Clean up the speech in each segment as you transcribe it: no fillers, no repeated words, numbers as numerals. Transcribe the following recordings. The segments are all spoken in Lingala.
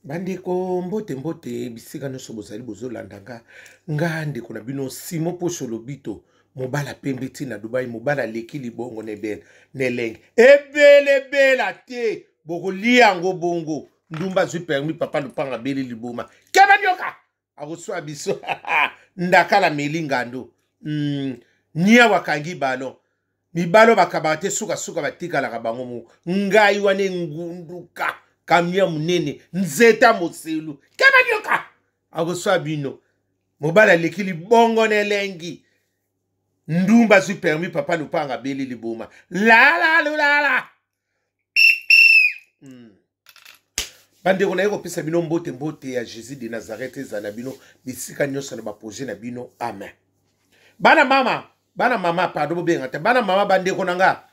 Bandeko, mbote mbote bisika nyonso bozali bozolanda nga, nga ndeko na bino Simon Posho Lobito, mobala pembe ti na Dubai, mobala aleki libongo na ebele na elenge ebelebela te, bokolia yango bongo. Ndumba azwi permis, papa lupanga abeli liboma, keba nyoka akoswa biso ndakala meli ngando niawa akangi ballon mibalo bakabaka te, sukasuka batikalaka bango moko. Ngai wana engunduka kamia monene nzeta moselu keba nyoka akoswa bino. Mobali aleki libongo na elengi, ndumba azwi permis, papa lupanga abeli liboma lalalulala. Bandeko, naye kopesa bino mbote mbote ya Jésus de Nazareth ezala na bino bisika nyonso na baprojet na bino, amen. Bana mama, bana mama, pardon, bobenga te bana mama, bandeko na nga,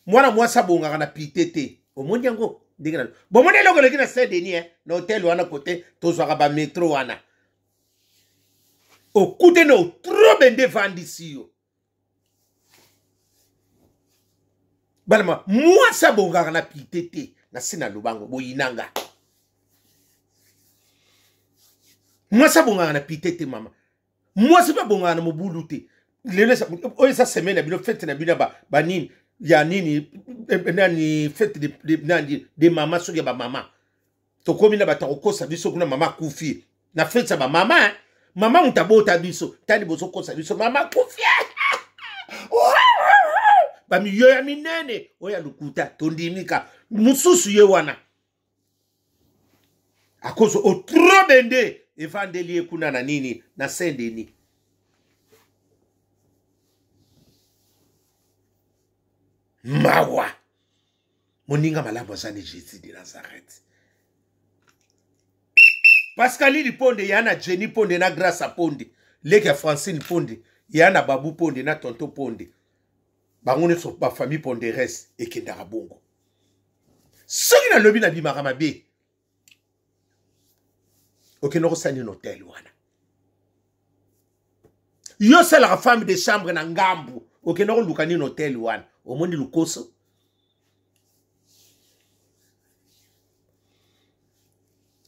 mwana mwasi abongaka na pite te. Omoni yango ndenge na bomoni eloko eleki na Saint Denis, eh? Na hotel wana kote tozwaka bametro wana, okute na otrobe nde evandisi yo. Bana ma mwasi abongaka na pite te, na se na lobango boyinanga. Mwasi abongaka na pite te, mama mwasi mpe abongaka na mobulu te. Lelo oyo eza semaine na bino, fete na bino ya banini ya nini nani, fete de, nani, de mama, soki ya bamama tokomi na bato akokosa biso kuna. Mama akufi na fete ya bamama, eh? Mama moto abota biso, tani bozokosa biso mama akufi, bamiyo ya minene oyo ya lokuta tondimika mosusu ye wana akozo otrobe nde evandeli ye kuna na nini na Saint Denis. Mawa, moninga malamu aza ni Jésus de Nazareth. Pascaline Ponde ya na Jenny Ponde na Grace Ponde, leki ya Francine Ponde ya na Babu Ponde na Tonto Ponde, bango nyonso bafamille Ponderes ekendaka bongo. Soki nalobi nabimaka mabe, okende kosala nini hotel wana? Yo osalaka femme de chambre na ngambu, okende koluka nini hotel wana? Omoni lukoso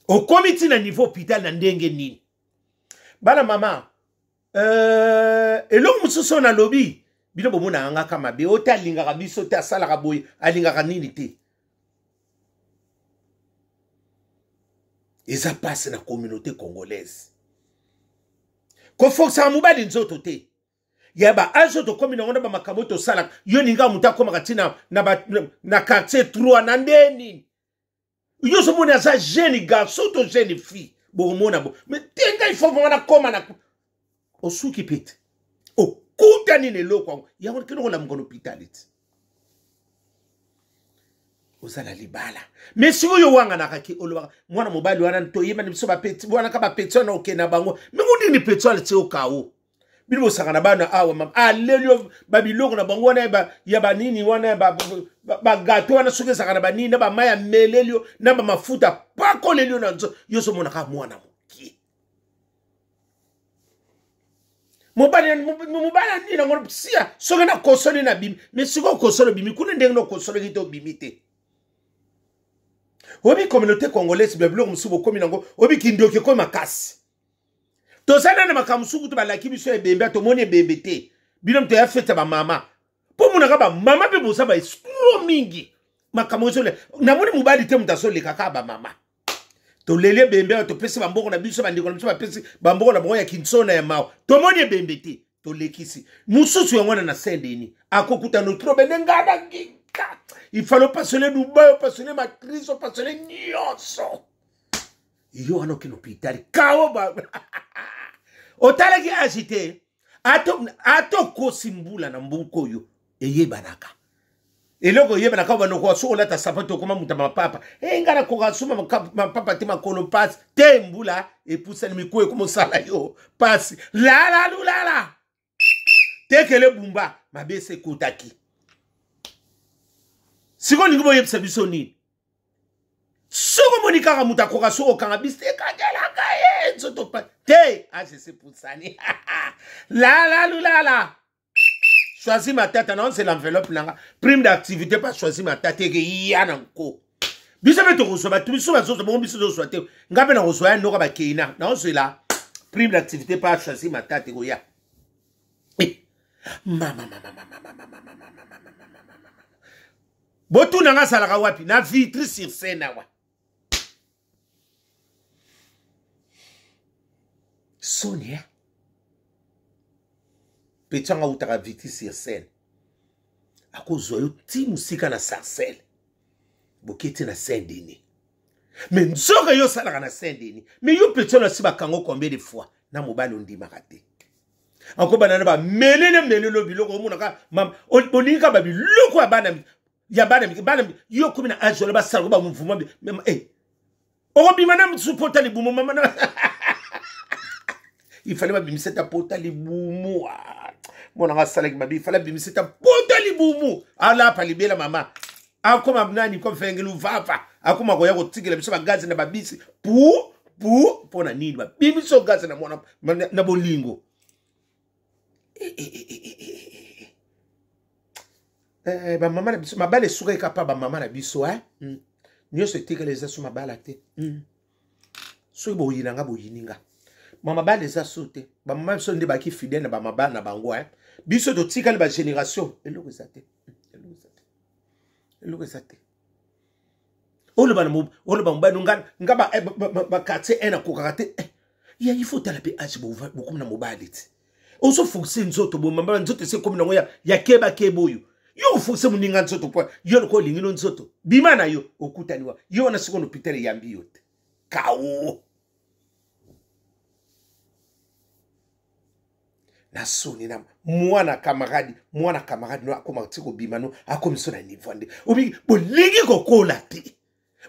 okomi ti na niveau hôpital na ndenge nini? Bana mama, eloko mosusu oyo nalobi, bino bomonaka ngaka mabe oyo te, alingaka biso te, asalaka boye, alingaka nini te. Eza mpasi na communauté congolaise kofokisaka mobali nzoto te ya ba age oyo tokomi nango na bamakambo oyo tosalaka. Yo ninga moto akomaka ntina na quartier 3 na nde nini? Yo ozomona aza jeune garçon to jeune fille, bokomona bo mais te ngai faut vraiment nakoma na osuki mpe te, okutani na eloko yango yango kende kolamuka na hôpital ti oza na libala. Mais sikoyo owanganaka ke olobaka mwana mobali wana toyebani biso bapeti wana ka bapeti wana okende na bango mingo nini peti wana ti okao bino bosaka na bana awa mama aleli yo babiloko na bango wana ya banini wana bagato wana soki ezalaka na banini na bamai ameleli yo na bamafuta pakoleli yo na nzo yo ozomonaka mwana moke mobali nini yango sia soki nakosoli na bimi me sikoyo okosoli obimi kuna ndenge nakosolaki te obimi te. Oyebi communauté congolaise babiloko mosusu bokomi nango, oyebi kindoki ekomi makasi. Toza nana makambo mosusu kutu balaki biso ebembe, tomoni ebembe te. Bino moto ya fete ya bamama mpo monaka bamama mpe boza ba escro mingi. Makambo ezole namoni mobali te, moto azoleka kaka bamama. Toleli ebembe awa, topesi bamboko na biso, bandeko na biso bapesi bamboko na bango ya kinsona ya mawa, tomoni ebembe te, tolekisi mosusu yango wana na Saint Denis akokuta notrobe nde ngai na nginga ifale opasole Dubai, opasole matrice, opasole nyonso yo wana okende hôpital kao ba otalaki age te, ata okosi mbula na mbuka oyo eyebanaka eloko oyebanaka banoko. Soki olata sapato okoma moto ya mapapa, e ngai nakoka suma mapapa te, makolo mpasi te, mbula epusani mikuwa ekomosala yo mpasi lalalulala tekele bumba mabe ese ekotaki. Sikoyo olingi boyebisa biso nini? Soki omoni kaka moto akoka soki okanga biso ekangelaka ye nzoto te, age sepusani lalalulala. Choisi matata na onzela enveloppe nanga prime d'activité pa choisi matata eke ya na nko. Biso mpe tokozwa bato biso bazozwa bongo, biso tozwa te. Ngai mpe nakozwa ya noka bakeina naozwela prime d'activité pa chasi matata ekoya. Mama mama mama mama mama mama mama mama, botuna nga asalaka wapi na Vitry sur Seine awa. Soni eh? Petit yango awutaka Vitry sur Seine, akozwa yo ti mosika na Sarcelle, boketi na Saint Denis. Mais nzoka yo osalaka na Saint Denis, mais yo petit wana asi bakango combien de fois na mobali ondimaka te? Akobanda na bamelele melele biloko omonaka bolingi kaka babiloko ya bana, ya bana bana. Yo okomi na age wana, basalaka bamouvement, eh. Okobima na mosusu pota libumu mama na il fallait babimisa ta pota libumu. Mwana nga asalaki mabe, il fallait abimisa ta pota libumu, alapa libela mama, akoma nani comme fengelu vava, akoma koya kotikela biso bagazi na babisi pu pu. Mpo na nini babimisi gazi na mwana na bolingo? Eh, bamama na biso, mabala esukaki kaka bamama na biso, eh? Nyonso etikala eza so mabala te. Soki boyina nga, boyini nga, mabala eza so te. Bamama biso nde baki fidèle na bamabala na bango, eh? Biso totikali bagénération, eloko eza te, eloko eza te, eloko eza te. Oloba oloba mobali nga nga baquartier 1 akokaka te. Ya il faut tala mpe age bokomi na mobali ti ozoforce nzoto bomamba nzoto esi ekomi nango ya keba keba. Oyo yo oforce moninga nzoto mpo yo lokola olingi no nzoto bima na yo okutani wa yo wana sikoyo na hôpital eyambi yo te kao na soni na mwana camarade, mwana camarade no akoma ti kobima no akomi so na niveau nde obi bolingi kokola te,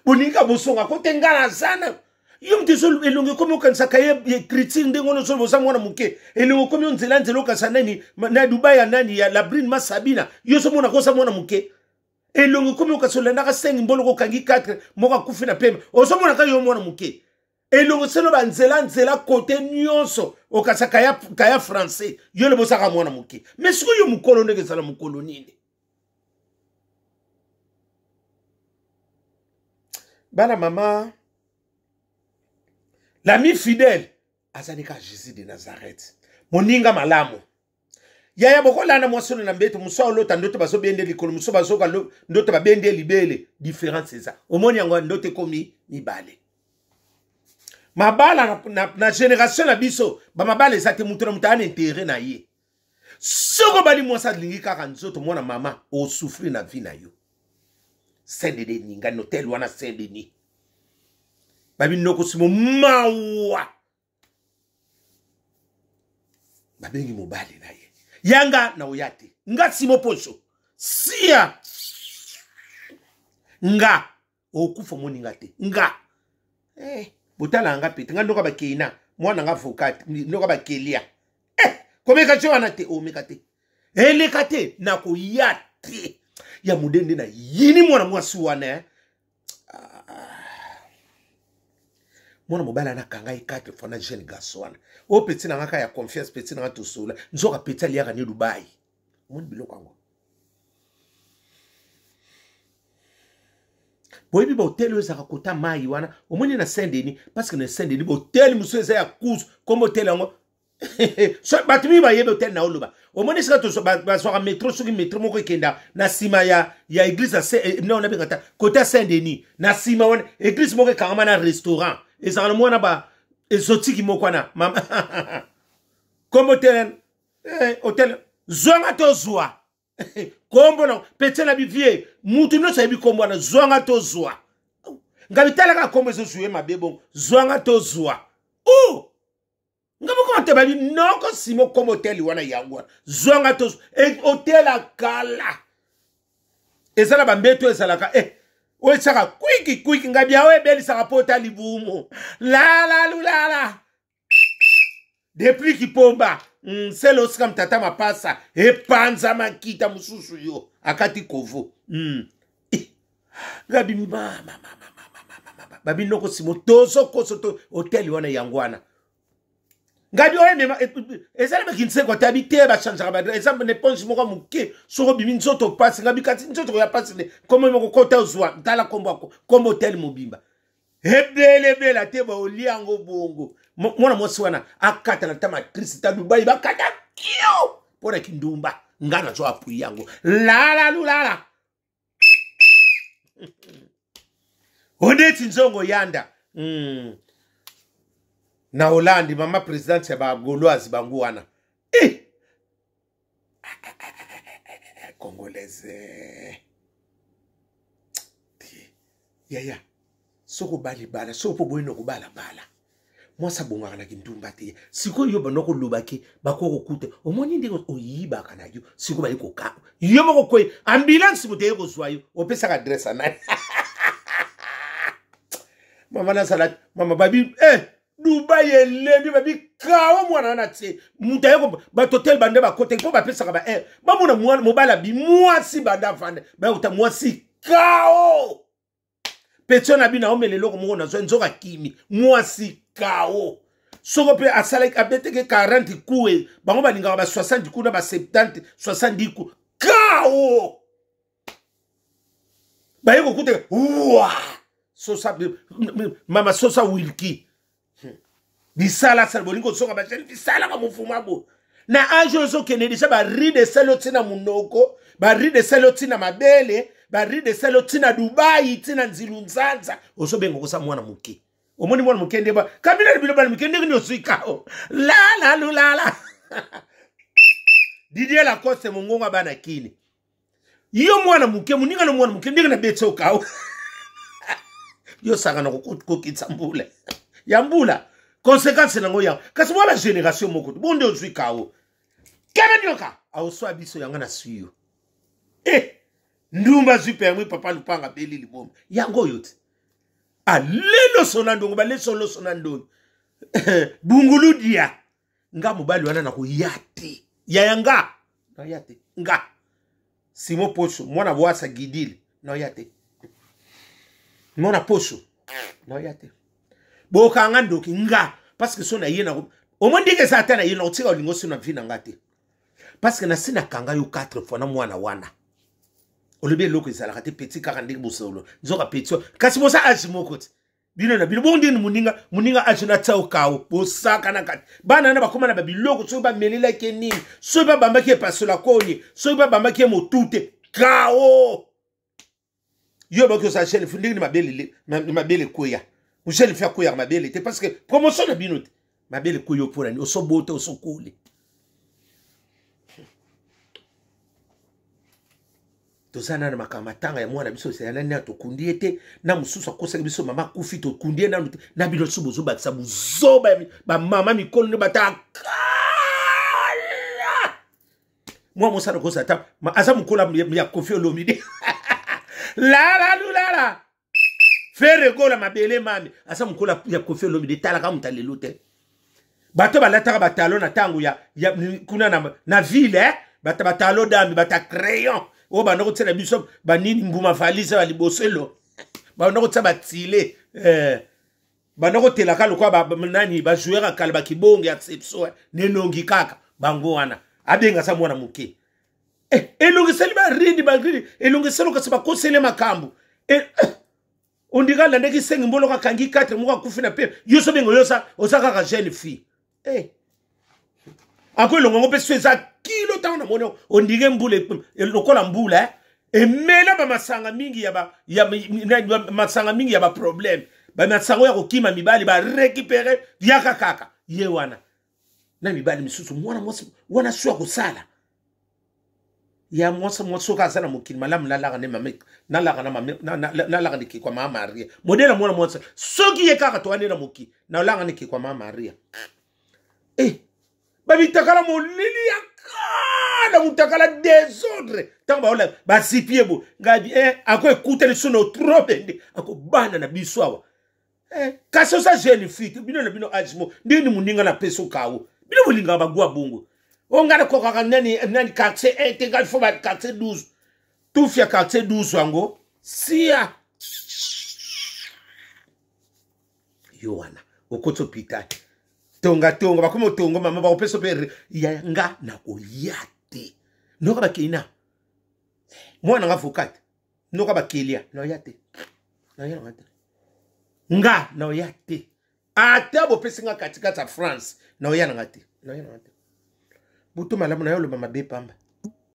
bolingi ka bosonga ko te. Nga naza na yo moto ezo elongi ekomi okanisaka ye critique ndenge wana ozoloba oza mwana moke. Elongi ekomi yo nzela nzela okanisa nani na Dubai ya nani ya Labrine Masabina. Yo ozomona koza mwana moke, elongi ekomi okanisa olandaka sengi mboloko okangi 4 moko akufi na pema, ozomonaka yo mwana moke. Elongo selo banzela nzela kote nyonso okasa kaya, kaya français yo lobi osaka mwana moke. Mais sikoyo yo mokolo ndenge ezala mokolo nini? Bana mama, l'ami fidèle azali kaka Jésus de Nazareth, moninga malamu. Yaya, bokolanda mwasi oyo na mbeto, mosu aolota ndoto bazobende likolo, mosu bazoka ndoto babende libele. Différence eza, omoni yango, ndoto ekomi mibale. Mabala na génération na biso, bamabala eza te. Moto na moto aya na intérêt na ye. Soki obali mwasi alingi kaka nzoto, mwana mama, osouffrir na vie na yo. Saint Denis ningani hotel wana Saint Denis babinoko simo mawa babengi mobali na ye yanga na oya te. Nga simo poso sia nga okufa moninga te nga, eh, botala nga pete nga ndoka bakeina mwana nga avocat ndoka bakelia, eh, komeka ti wana te, omeka te, eleka te, nakoya te ya modende na yini mwana mwasi wana, eh. Mwana mobali wana akanga ye 4 fois na jeune garçon wana oyo petit na nga kaka ya confiance, petit na nga tosola. Nzoka petit aliaka ne Dubai. Omoni biloko yango, boyebi bahotel oyo ezalaka kota mai wana, omoni na Saint Denis, parce que na Saint Denis bohotel mosusu eza ya course. Kombo hotel yango so bato mingi bayebi hotel na oloba. Omoni esika bazwaka metro, soki metro moko ekenda na nsima ya église ya no nabenga ta kote ya Saint Denis, na nsima wana église moko ekangama na restaurant ezalaka na mwana ba exotique moko wana mama. Kombo hotel, hotel zwanga tozwa kombo na pete na bivie, mutu nyonso ayebi kombo wana zwanga tozwa. Ngabi talaka kombo ezozwa ye mabe bongo zwanga tozwa o nga moko te babi noko simo kombo hotel wana yango wana zwanga tozwa hotel akala eza na bambeto ezalaka oyo etiaka kwiki kwiki. Ngabi aoyo ebelisaka mpo ota libumu lalalulala depuis kipomba nsele osika mtata mapasa epanza makita mosusu yo akati kovo. Ngabi mama babi noko simo tozokoso to hotel wana yango wana. Ngabi oyo emema eza na bakinseko te, abi te, bachangeaka ba eza na eponge moko moke, soki obimi nzoto pasi. Ngabi kati nzoto koya pasi nde kombo moko kota ozwa, tala kombo yako, kombo hotel mobimba ebelebela te, baolia yango bongo. Mwana mwasi wana akata na ta matrice ta Dubai, bakata kio mpo na kindumba. Nga nazwa apui yango lala lulala oneti nzongo yanda. Na Hollande, mama presidente ya bagauloise bango wana eh! Congolaise yaya, soki obali bala, soki mpo boyini kobalabala, mwasi abongaka na kindumba te. Sikoyo yo banda koloba ke bakoki kokuta, omoni ndenge oyibaka na yo. Sikoyo bayi kokanga yo moko, kwe ambulance, moto eye kozwa yo, opesaka adresse anani? Mama nazala mama babi eh, Dubai elembi, babi kao mwana wana tie moto aye, bato tel bande bakotaki mpo bapesaka ba aire, bamona mobali abi mwasi banda avanda, bayokota mwasi kao petio na bino, aomela eloko moko nazwa nzoka kimi mwasi kao. Soko mpe asalaki abeteke 40 ku, bango balingaka ba 60 ku na ba 70 70 ku kao, baye kokutaka wa sosa mama sosa wilki bisala sala bolingi kosoka bajene bisalaka mofuma bo na age oyo ozokende deja baride esali oti na monoko, baride esali oti na mabele, baride esali oti na Dubai, ti na nzilu nzanza. Ozobenga kosa mwana moke, omoni mwana moke nde kabila bino bana mike ndenge nini ozwi kao lala lulala. Didier Lacoste, mongongo bana kini, yo mwana moke, moninga na mwana moke ndenge nabeti okao, yo saka na kokitisa mbula ya mbula, conséquence nango yango. Kasi mwa bagénération moko bonde ozwi kao kebe nioka aoswa biso yango na swi yo e ndumba azwi permis, papa lupanga abeli liboma yango oyo te aleloso na ndongo balesoloso na ndongo bungulu dia. Nga mobali wana nakoya te, yaya, nga naoya te. Nga Simo Poso, mwana bwasa gidile, naoya te. Mwana poso naoya te, bokanga ndoki nga, parce que so na ye na omoi ndenge eza, ata na ye nakotika olingo so na vi na nga te, parce que nasi nakanga yo 4 fois na mwana wana. Olobi eloko ezalaka te, petit kaka ndenge bosolo nzoka petit, kasi boza age moko te bino na bino bongo ndenge moninga moninga age na tia okao bosaka na kati. Bana na bakóma na babiloko, soki bamelelaki ye nini, soki babambaki ye pasola koni, soki babambaki ye motu te kao yo baki oza jeune fille ndenge mabele mabele ekweya. Jeune fille akweyaka mabele te, parce que promotion na bino te. Mabele ekweya mpona nini? Osobota, osokole. Toza nana makambo matanga ya mwana biso ezala nani, tokundi ye te na mosusu akosaki biso mama akufi, tokundi ye nanu te. Na bino so bozobakisa buzoba ya bamama mikolo nde batakala mwa mosala kosa ata aza mokolo ya Kofi Olomide lalalulala Ferre Gola mabele mami aza mokolo ya Kofi Olomide. Talaka moto alelo te, bato balataka batalo na ntango ya kuna na ville eh? Bato batalo dami bata crayon oyo banda kotiela biso banini mbuma valise ya liboso elo banda kotia batile eh. Banda kotelaka lokola nani bajoueur ya kala bakibonge ya sepso eh. Nelongi kaka bango wana abenga aza mwana moke eh, elongiseli baridi baridi elongiseli kasi bakoseli makambo eh, eh. Ondika alandaki sengi mboloko akangi 4 moko akufi na pe yo so bengo yo oza kaka jeune fille eh. Ako elongo yango mpe so eza kilo ntango namoni ondike mbula lokola mbula eh. Emela bamasanga mingi ya ba, ya, masanga mingi ya baproblème, bamasanga ya kokima mibali barécupere yaka kaka ye wana na mibali misusu. Mwana mwasi wana so ya kosala ya mwasi mwasi soki aza na mokili malamu, nalaka nde mame, nalaka na mame, nalaka nde kekwa mama Maria modele ya mwana mwasi. Soki ye kaka toa nde na mokili, nalaka nde kekwa mama Maria eh, babitakala molili ya kala mutakala desordre ntango baola bazipi ye bo ngabi eh, ako ekutani so na otrobe nde akobana na biso awa eh, kasi oza jeune fille te, bino na bino age mo ndenge ni moninga na peso kawo bino bolingaka bagwa bongo o ngai nakokaka nani nani quartier 1 te, ngai fo ba quartier 12 tufi ya quartier 12 yango sia yo wana okoti hôpital. Tonga tonga bakomi otongo mama bakopesa mpe ya nga nakoya te. Noka bakei na mwana nga avocate noka bakelia naoya te, naoya nanga te, nga naoya te. Ata bopesi nga katikati ya France, naoya nanga te, naoya nanga te. Butu malamu nayo oloba mabe pamba.